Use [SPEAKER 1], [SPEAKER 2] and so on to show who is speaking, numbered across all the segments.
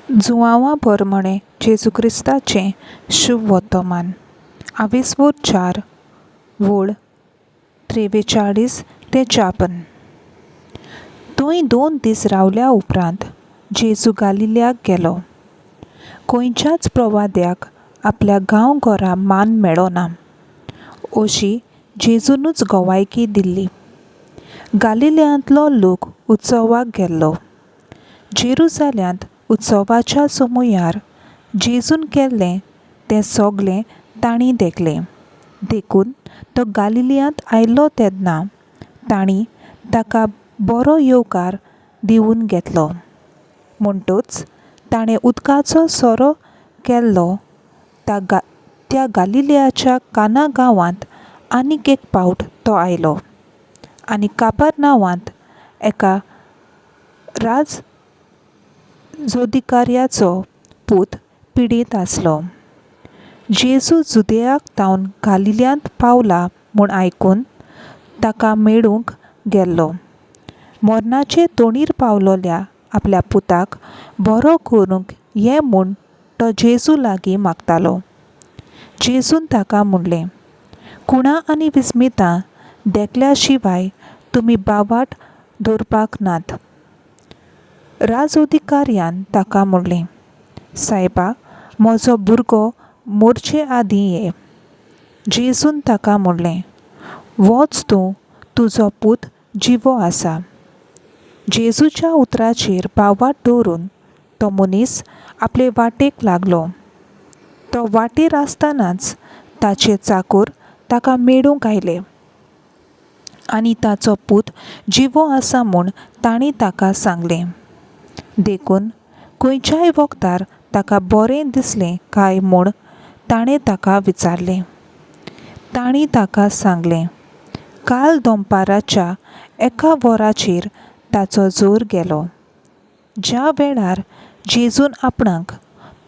[SPEAKER 1] जुआंवा भरमणें जेजू क्रिस्ताचें शुभ वर्तमान आवेसवोर चार वळ त्रेचाळीस ते चापन. थंय 2 दीस रावल्या उपरांत जेजू गालिल्याक गेलो. खंयच्याच प्रवाद्याक आपल्या गांव घरा मान मेळना अशी जेजूनच गवायकी दिल्ली. गालिल्यांतलो लोक उत्सवाक गेल्लो. जेरुजाल्यांत उत्सवाच्या समयार जेजून केल्लें तें सगलें तांणी देखलें. देखून तो गालिलियांत आयलो तेन्ना तांणी ताका बरो येवकार दिवन घेतलो. म्हणटच ताणें उदकाचो सोरो केल्लो त्या गालिलियाच्या काना गांवांत आनीक एक पावट तो आयलो आनी कापर नांवांत एका राज जोधिकार्याचो पूत पिडेंत आसलो. जेजू जुदेयाक तावन गालिल्यांत पावला म्हूण आयकून ताका मेळूंक गेल्लो. मरणाचे तोणीर पावलोल्या आपल्या पुताक बरो करूंक ये म्हूण तो जेजू लागीं मागतालो. जेजून ताका म्हणलें, कुणा आनी विस्मितां देखल्या शिवाय तुमी बावाट दवरपाक नात. राजअधिकार्यान ताका म्हणलें, सायबा, म्हजो भुरगो मोरचे आदीं ये. जेजून ताका म्हणलें, वच तूं, तुजो पूत जिवो आसा. जेजूच्या उतराचेर बावाट दवरून तो मनीस आपले वाटेक लागलो. तो वाटेर आसतनाच ताचे चाकूर ताका मेळूंक आयले आनी ताचो पूत जिवो आसा म्हूण तांणी ताका सांगलें. देखून खंयच्याय वखदार ताका बरें दिसलें काय म्हूण ताणें ताका विचारलें. तांणी ताका सांगलें, काल दनपाराच्या 1 वराचेर ताचो जोर गेलो. ज्या वेळार जेजून आपणाक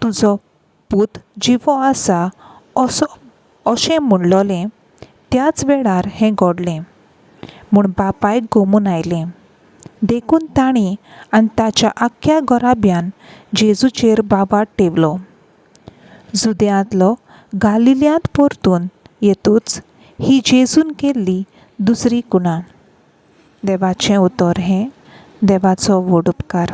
[SPEAKER 1] तुजो पूत जिवो आसा असो अशें म्हणलोलें त्याच वेळार हें घडलें म्हूण बापायक गोमून आयलें. देखून तांणी आनी ताच्या आख्ख्या घराब्यान जेजूचेर बावाट ठेवलो. जुद्यांतलो गालिल्यांत परतून येतूच ही जेजून केल्ली दुसरी कुणा. देवाचें उतर हें देवाचो व्हड उपकार.